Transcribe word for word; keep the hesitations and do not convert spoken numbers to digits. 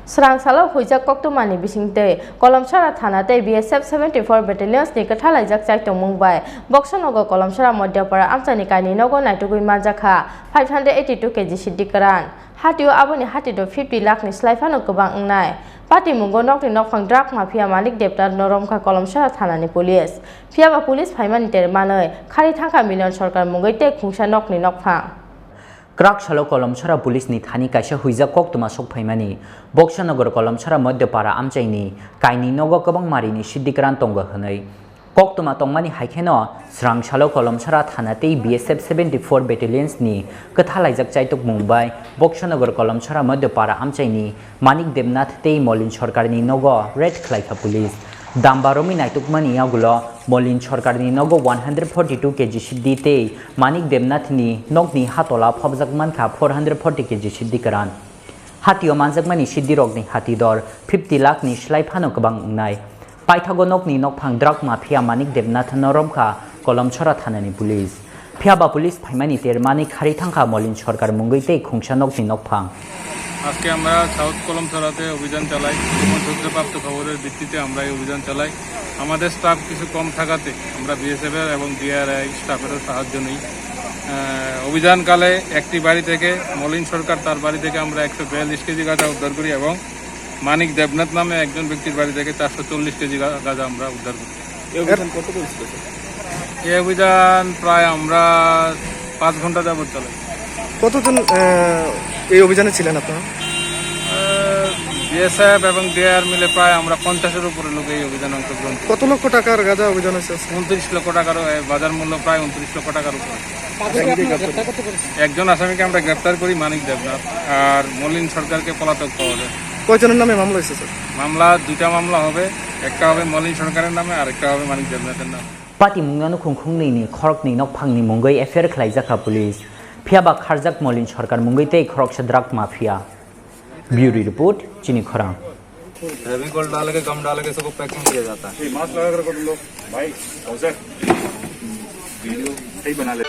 Srang salo huijak koktwmani bisingtwi Kolomsora thana tei B S F seventy four Battalions ni kwthalaijak chaitongmung bai Boksanogo Kolomsora Modhyapara amchaini kainwi nogo naitugwi manjakha five hundred eighty two K G siddi kwran. Hatio aboni hatito fifty lakh ni slai phano kwbang wngnai. Patimungo nokni nokphang drug mafia Manik Debnath no romkha Kolomsora thanani police. Phiyaba police phaimani ter manwi khari thangkha Milion Sarkar mungwi tei khungsa nokni nokphang. Kwrak salo Kolomsora police ni thani kaisa huijak koktwma sok phaimani. Boksanagar Kolomsora Modhyapara amchaini kainwi nogo kwbang marini siddi kwran tongo hwnwi. Koktwma tongmani hai kheno srang salo Kolomsora thana tei B S F seventy four Battalions ni kwthalaijak chaitokmung bai Boksanagar Kolomsora Modhyapara amchaini Manik Debnath tei Molin Sarkar ni nogo raid khlaikha police. Damba romwi naitukmani yagulo Molin Sarkar ni nogo one hundred forty two K G siddi tei Manik Debnath ni nokni hatola phobjak mankha four hundred forty K G siddi kwran. Hatio manjakmani siddirokni hati dor fifty lakh ni slai phano kwbang wngnai. Paithago nokni nokphang drug mafia Manik Debnath no romkha Kolomsora thanani police. Phiyaba police phaimani termani khari thangkha Molin Sarkar mungwi tei khungsa nokni nokphang. আজকে আমরা সাউথ কলমছড়াতে অভিযান চালাই। গোপন সূত্রে প্রাপ্ত খবরের ভিত্তিতে আমরা এই অভিযান চালাই। আমাদের স্টাফ কিছু কম থাকাতে আমরা বিএসএফ এর এবং ডিআরআই স্টাফেরও সাহায্য নিই। আহ, অভিযানকালে একটি বাড়ি থেকে, মলিন সরকার, তার বাড়ি থেকে আমরা একশো বিয়াল্লিশ কেজি গাঁজা উদ্ধার করি এবং মানিক দেবনাথ নামে একজন ব্যক্তির বাড়ি থেকে চারশো চল্লিশ কেজি গা-, গাঁজা আমরা উদ্ধার করি। এই অভিযান কতক্ষণ ছিল, স্যার? এই অভিযান প্রায় আমরা পাঁচ ঘন্টা যাবত চালাই। কতজন, আহ, এই অভিযানে ছিলেন আপনারা? আহ, বিএসএফ এবং ডিআর মিলে প্রায় আমরা পঞ্চাশের উপরে লোক এই অভিযানে অংশগ্রহণ করি। কত লক্ষ টাকার গাঁজা অভিযান হয়েছে আজকে? ঊনত্রিশ লক্ষ টাকার, এ, বাজার মূল্য প্রায় ঊনত্রিশ লক্ষ টাকার উপরে। আসামিকে গ্রেপ্তার করতে পেরেছেন? একজন আসামিকে আমরা গ্রেপ্তার করি, মানিক দেবনাথ, আর মলিন সরকারকে পলাতক পাওয়া যায়। কয়জনের নামে মামলা হয়েছে, স্যার? মামলা, দুইটা মামলা হবে, একটা হবে মলিন সরকারের নামে আর একটা হবে মানিক দেবনাথের নামে। Patimungno nukhung khungnwi ni khoroknwi nokphangni mungwi F I R khlaijakha police. Phiyaba kharjak Molin Sarkar mungwi tei khoroksa drug mafia. Bureau report, Chini Khorang. Fevicol डाल के, गम डाल के सबको पैकिंग किया जाता है। ये मास्क लगा कर तुम लोग, भाई, अवसर, वीडियो सही बना ले।